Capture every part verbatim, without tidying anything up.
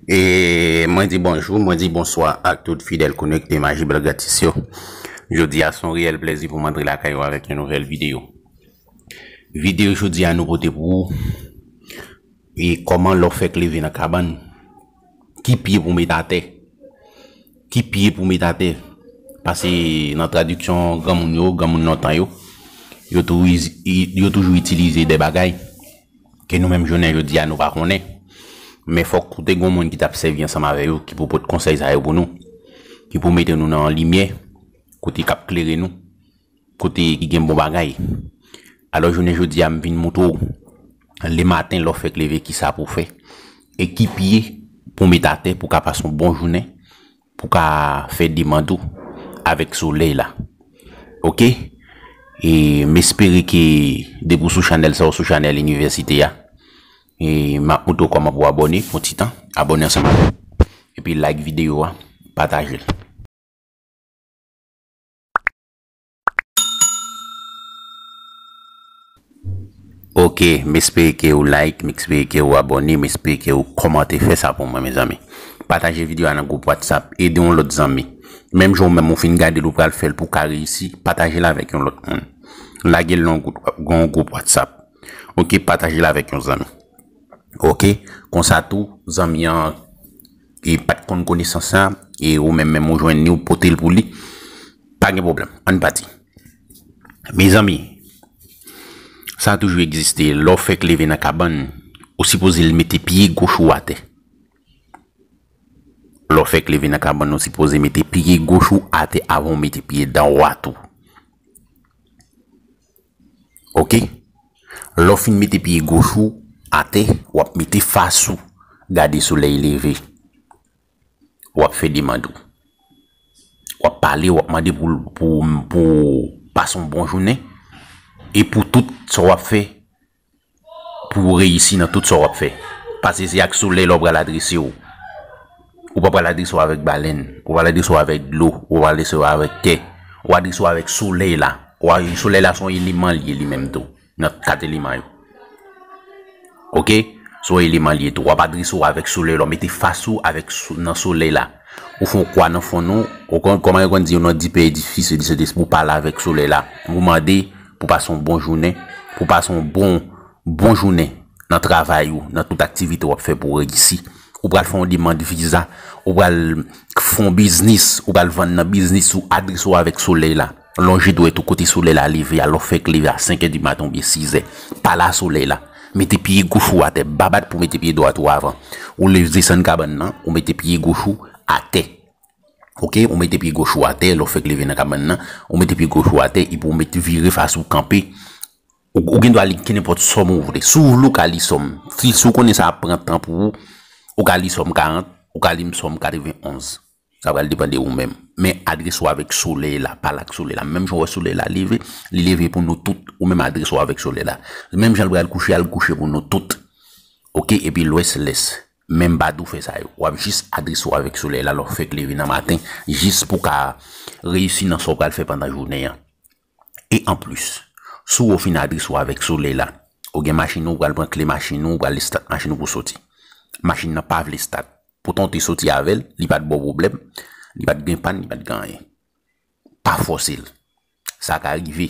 E mwen di bonjou, mwen di bonswa ak tout fidèl konekte Maji Bèl Gratis yo. Jodi a se yon reyèl plèzi pou m antre lakay ou avèk yon nouvèl videyo. Videyo jodi a nou pote pou ou, e kòman lè w fèk leve nan kabann, ki pye pou w met atè. Ki pye pou w met atè. Paske nan tradiksyon granmoun yo, granmoun lontan yo, yo tou-, yo toujou itilize de bagay ke nou menm jounen jodi a nou pa konnen. Men fòk ou te gen yon moun ki t ap sèvi ansanm avè yo, ki pou pot konsèy sa yo pou nou, ki pou mete nou nan yon limyè, kote k ap klere nou, kote ki gen bon bagay. Alò, jounen jodi a, m vin moutre w lematen lè w fèk leve kisa pou w fè, e ki pye pou w met atè pou w ka pase yon bon jounen, pou w ka fè demand ou avèk solèy la. Oke? E m espere ke depi w sou chanèl sa, ou sou chanèl inivèsite a, e m ap moutre w kòman pou w abòne pou yon ti tan. Abòne ansanm avè m. Epi like videyo a, pataje l. Oke, m espere ke ou like, m espere ke ou abòne, m espere ke ou kòmante, fè sa pou mwen, mezanmi. Pataje videyo a nan gwoup WhatsApp, ede yon lòt zanmi. Menm jan ou menm ou fin gade l, ou pral fè l pou w ka reyisi, pataje l avèk yon lòt moun. Lage l nan yon gwoup, yon gwoup WhatsApp. Oke, pataje l avèk yon zanmi. Oke, konsa tou, zanmi an ki pa t konn konesans sa, e ou menm menm ou jwenn li, ou pote l pou li, pa gen pwoblèm. Ann pati. Mezanmi, sa toujou egziste. Lè w fèk leve nan kabann, ou sipoze l mete pye goch ou atè. Lè w fèk leve nan kabann, ou sipoze mete pye goch ou atè avan w mete pye dwat ou. Oke? Lè w fin mete pye goch ou atè, w ap mete fas ou gade solèy leve. W ap fè demand ou. W ap pale, w ap mande pou, pou, pou pase yon bon jounen. E pou tout sa w ap fè, pou w reyisi nan tout sa w ap fè. Paske se ak solèy la w pral adrese w. Ou pa pral adrese w avèk balèn, ou pral adrese w avèk dlo, ou pral adrese w avèk tè, ou adrese w avèk solèy la. Ou a, solèy la se yon eleman li ye li menm tou, nan kat eleman yo. Oke? Se yon eleman li ye tou. W ap adrese w avèk solèy la, w mete fas ou avèk so-, nan solèy la. Ou fè yon kwa nan fwon ou, ou konn, kòman yo konn di yo nan dipè edifis, edifis, edifis, pou pale avèk solèy la. Pou mande, pou pase yon bon jounen, pou pase yon bon, bon jounen nan travay ou, nan tout aktivite w ap fè pou w reyisi. Ou pral fè yon demann viza, ou pral fè yon biznis, ou pral vann nan biznis ou, adrese w avèk solèy la. Lonje dwèt ou kote solèy la leve a, lè w fèk leve a senk è di maten oubyen sis è. Pale a solèy la. Mete pye goch ou atè, babat pou mete pye dwat ou avan. Ou leve desann kabann nan, ou mete pye goch ou atè. Oke, ou mete pye goch ou atè, lè w fèk leve nan kabann nan, ou mete pye goch ou atè, epi ou mete vire fas ou kanpe. Ou, ou gen dwa li kenenpòt sòm ou vle. Si w vle, ou ka li sòm. Si, si w konnen sa ap pran tan pou ou, ou ka li sòm karant, ou ka li sòm katrevenn onz. Sa pral depann de ou menm. Men adrese w avèk solèy la, pale ak solèy la. Menm jan w wè solèy la leve, li leve pou nou tout. Ou menm adrese w avèk solèy la. Menm jan l pral kouche, al kouche pou nou tout. Oke, epi lwès, lès. Menm bad ou fè sa yo. W ap jis adrese w avèk solèy la lè w fèk leve nan maten, jis pou w ka reyisi nan sa w pral fè pandan jounen an. E anplis, si w fin adrese w avèk solèy la, ou gen machin ou, ou pral pran kle machin ou, ou pral estat machin ou pou soti. Machin nan pa vle estat. Poutan w te soti avè l, li pa t ba w pwoblèm, li pa t gen pàn, li pa t gen anyen. Pa fòse l. Sa ka rive.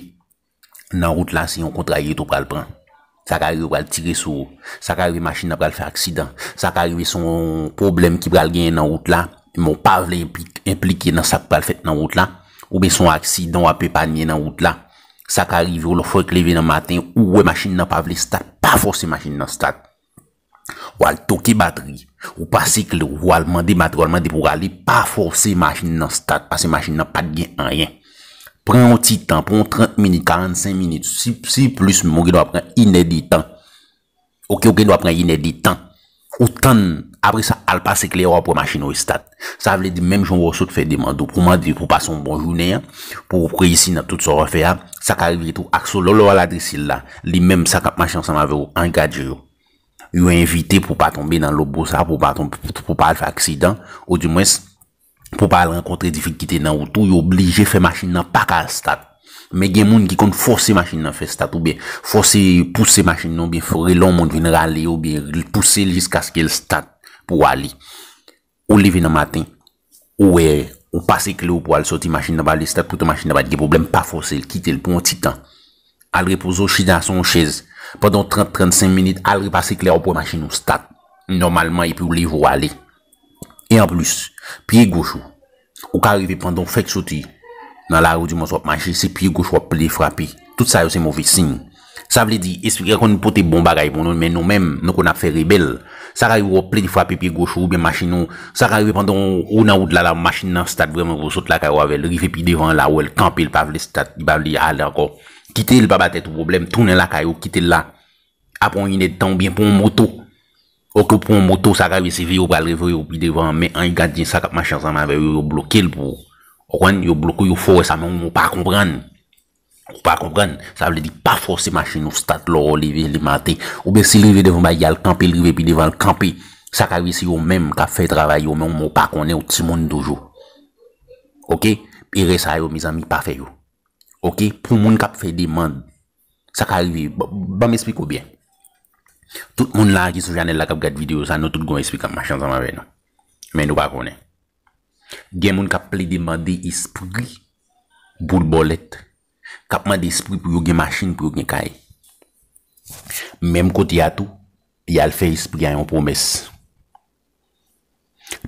Nan wout la, se yon kontrayè tou pral pran. Sa ka rive pral tire sou ou. Sa ka rive machin nan pral fè aksidan. Sa ka rive se yon pwoblèm ki pral genyen nan wout la, men w pa vle enpli-, enplike nan sa k pral fèt nan wout la. Oubyen se yon aksidan w ap epanye nan wout la. Sa ka rive w lè w fèk leve nan maten, ou wè machin nan pa vle stat, pa fòse machin nan stat. W al toke batri, ou pase kle, ou al mande batri, w al mande pou rale, pa fòse machin nan stat, paske machin nan pa t gen anyen. Pran yon ti tan, pran yon trant minit, karannsenk minit, si, si plis, men ou gen dwa pran inèdtan. Oke, ou gen dwa pran inèdtan. Ou tann, apre sa, al pase kle a, w ap wè machin ou estat. Sa vle di, menm jan w sot fè demann ou, pou mande pou pase yon bon jounen an, pou w reyisi nan tout sa w ap fè a, sa ka rive tou ak solèy la, w al adrese l la, li menm sa k ap mache ansanm avè w, angadje yo. Yo envite pou pa tonbe nan lobo sa, pou pa tonbe, pou pa al fè aksidan, oudimwens, pou pa al rankontre difikilte nan wout ou, yo oblije fè machin nan pa ka stat. Men gen moun ki konn fòse machin nan fè stat, oubyen fòse pouse machin nan, oubyen fò rele yon moun vin rale, oubyen pouse l jiskaske l stat pou ale. Ou leve nan maten, ou wè, ou pase kle w pou al soti, machin nan pa vle stat, poutan machin nan pa t gen pwoblèm, pa fòse l, kite l pou yon ti tan. Al repoze w chita sou yon chèz pandan trant, trannsenk minit, al repase kle a, ou pou wè machin ou stat nòmalman epi w leve w ale. E anplis, pye goch ou, ou ka rive pandan w fèk soti nan lari, dimwens w ap mache, se pye goch w ap plede frape. Tout sa yo se move siy. Sa vle di, espri a konn pote bon bagay pou nou, men nou menm, nou konn ap fè rebèl. Sa ka rive w ap plede frape pye goch ou oubyen machin ou. Sa ka rive pandan w, ou nan wout la, la, machin nan stat vrèman, ou sot lakay ou avè l, rive pi devan la, ou wè l kanpe, l pa vle stat, li pa vle ale ankò. Kite l, pa ba tèt ou pwoblèm, tounen lakay ou, kite l la. Apre yon inèdtan oubyen pran yon moto. Oke, ou pran yon moto, sa ka rive se veye ou pral revoye ou pi devan, men anyen gadyen sa k ap mache ansanm avè yo, yo bloke l pou ou. Ou konprann? Yo bloke w, yo fè w wè sa, men ou pa konprann. Ou pa konprann? Sa vle di pa fòse machin ou stat lè w leve le maten. Oubyen si l rive devan bay, al kanpe, l rive pi devan, l kanpe. Sa ka rive se yo menm k ap fè travay yo, men ou pa konnen, ou timoun toujou. Oke? Erè sa yo, mezanmi, pa fè yo. Oke? Pou moun k ap fè demann, sa ka rive. Ban, ban m esplike w byen. Tout moun la ki sou chanèl la k ap gad videyo sa, nou tout gon espri k ap mache ansanm avè nou. Men nou pa konnen. Gen moun k ap plede mande espri boul bòlèt, k ap mande espri pou yo gen machin, pou yo gen kay. Menm kote a tou, y al fè espri a yon pwomès.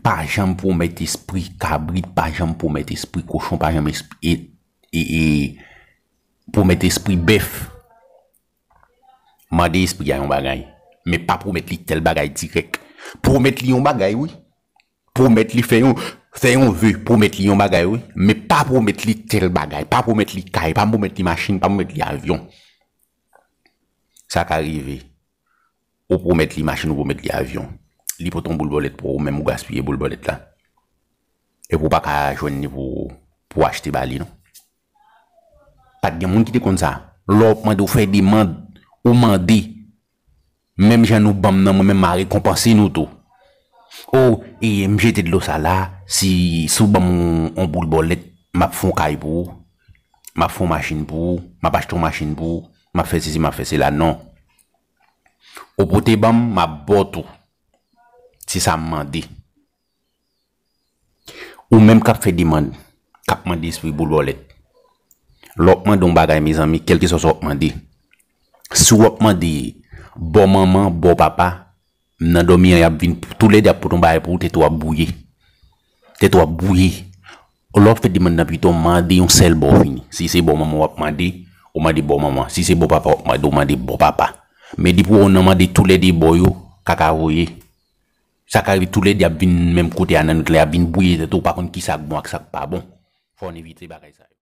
Pa janm pwomèt espri kabrit, pa janm pwomèt espri kochon, pa janm espri, e, e, e, pwomèt espri bèf. Mande espri a yon bagay, men pa pwomèt li tèl bagay dirèk. Pwomèt li yon bagay, wi. Pwomèt li fè yon, fè yon ve, pwomèt li yon bagay, wi. Men pa pwomèt li tèl bagay, pa pwomèt li kay, pa pwomèt li machin, pa pwomèt li avyon. Sa ka rive. Ou pwomèt li machin, ou pwomèt li avyon. Li pote yon boul bòlèt pou ou, ou menm ou gaspiye boul bòlèt la. Epi ou pa ka jwenn li pou, pou achte ba li, non. Pa t gen moun ki te konn sa. Lè w ap mande, ou fè demann, ou mande. Menm jan nou ban m nan, mwen menm m a rekonpanse nou tou. O, e, m jete dlo sa la, si, si w ban m yon, yon boul bòlèt, m ap fè yon kay pou ou, m ap fè yon machin pou ou, m ap achte yon machin pou ou, m ap fè sesi, m ap fè sela, non. Ou pote ban m, m ap ba w tou. Se sa m mande. Ou menm k ap fè demann, k ap mande espri boul bòlèt. Lè w ap mande yon bagay, mezanmi, kèlkeswa sa w ap mande. Si w ap mande bò manman, bò papa, nan dòmi an, y ap vin, toulède ap pote yon bagay pou ou, tèt ou ap bwouye. Tèt ou ap bwouye. Lè w ap fè demann nan pito, mande yon sèl bò fini. Si se bò manman w ap mande, ou mande bò manman. Si se bò papa w ap mande, ou mande bò papa. Men depi w wè w nan mande toulède bò yo, kaka voye. Sa ka rive toulède ap vin menm kote a nan nout la, y ap vin bwouye tèt ou, ou pa konn kisa k bon ak sa k pa bon. Fò n evite bagay sa yo.